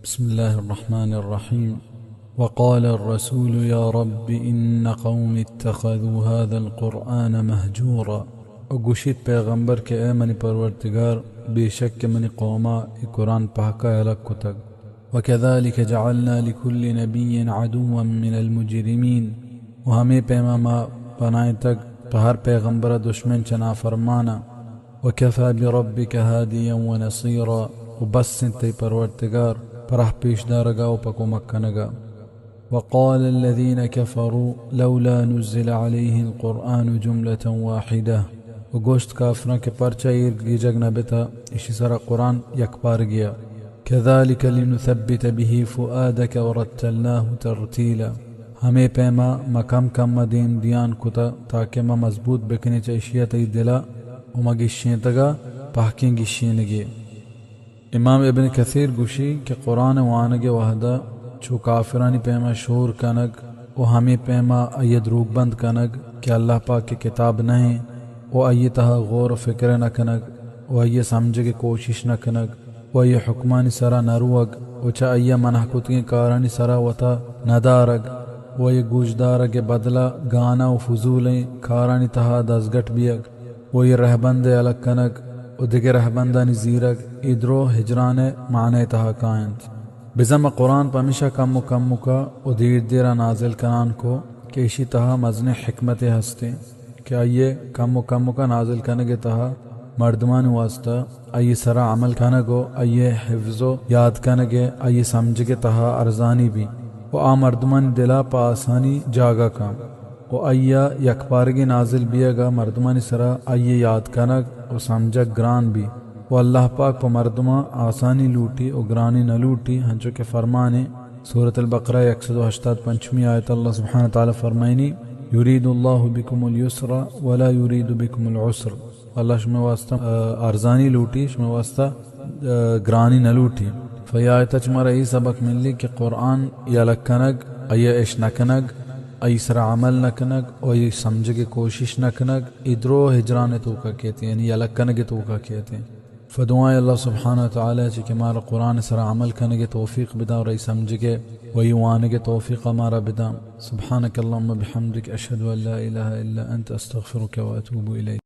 بسم الله الرحمن الرحيم. وقال الرسول يا رب إن قوم اتخذوا هذا القرآن مهجورا. و گوشیت پیغمبر کہ اے منی پروردگار، بے شک کہ منی قوما اے قرآن پہکا ہلک کتگ. وكذلك جعلنا لكل نبي عدوا من المجرمين. و ہمے پیما ما بنائینتگ پہ ہر پیغمبر دشمن چہ نافرمانا. وكفى بربك هاديا ونصيرا، و بس انت تئی پروردگار پہ راہ پیش دارگا و پہ کمک کنگا. وقال الذين كفروا لولا نزل عليه القرآن جملة واحدة. و گوشت کافراں کہ پرچا ایر گیجگ نہ بتا اشی سرا قرآن یک پارگیا. كذلك لنثبت به فؤادك ورتلناه ترتيلا. ہمے پیما ما کم کم ء دیم دیان کتہ تاکہ ما مضبوط بکنیں چہ اشی ء تئی دل ء و ما گیشینتگ ء پہکیں گیشینگے. امام ابن کثیر گوشی کہ قرآن ء وانگ ء وہد ء چو کافرانی پیما شور کنگ و ہمے پیما آئی ء دروگ بند کنگ کہ اللہ پاک ء کتاب نہ انت و آئی ء تہا غور و فکر نہ کنگ و آئی ء سمجھگ ء کوشش نہ کنگ و آئی ء حکمانی سرا نہ روگ و چہ آئی ء منع کتگیں کارانی سرا وتا نہ دارگ و آئی ء گوشدارگ ء بدلا گانا و فضولیں کارانی تہا دزگٹ بیگ و آئی ء رہبند ء الگ کنگ و دگہ رہبندانی زیرگ، اے درو ہجران ء معنی ء تہا کاینت. بزاں ما قرآن پمیشا کمک کمکا و دیر دیرا نازل کنان کو کہ ایشی تہا مزنیں حکمتے ہستیں کہ آئی ء کمک کمکا نازل کنگ ء تہا مردمانی واسطہ آئی ء سرا عمل کنگ و آئی ء حفظ و یاد کنگ ء آئی ء سمجھگ ء تہا ارزانی بی و آ مردمانی دلا پہ آسانی جاگہ کن و آئی ء یکپارگی نازل بیگ ء مردمانی سرا آئی ء یاد کنگ و سمجھگ گران بی و اللہ پاک پہ مردماں آسانی لوٹی و گرانی نہ لوٹی، ہنچو کہ فرمانے سورۃ البقرہ یک سد و ہشتاد پنچمی آیت اللہ سبحانہ وتعالی فرمائنی، يريد الله بكم اليسر ولا يريد بكم العسر. اللہ شمئے واسطہ، آ، ارزانی لوٹی، شمئے واسطہ، آ، گرانی نہ لوٹی. فی آیت چ مارا اے سبق ملی کہ قرآن یلہ کنگ، آئی ء اش نہ کنگ، آئی سرا عمل نہ کنگ و آئی سمجھگ ء کوشش نہ کنگ، اے درو ہجران ء توکا کیت، یعنی یلہ کنگ ء توکا کیت. فدعائیں اللہ سبحانہ وتعالی چہ کہ مارا قرآن سرا عمل کنگ ء توفیق بداں و آئی سمجھگ ء و آئی وانگ ء توفیق مارا بداں. سبحانك اللهم وبحمدك، أشهد أن لا إله إلا أنت، أستغفرك وأتوب إليك.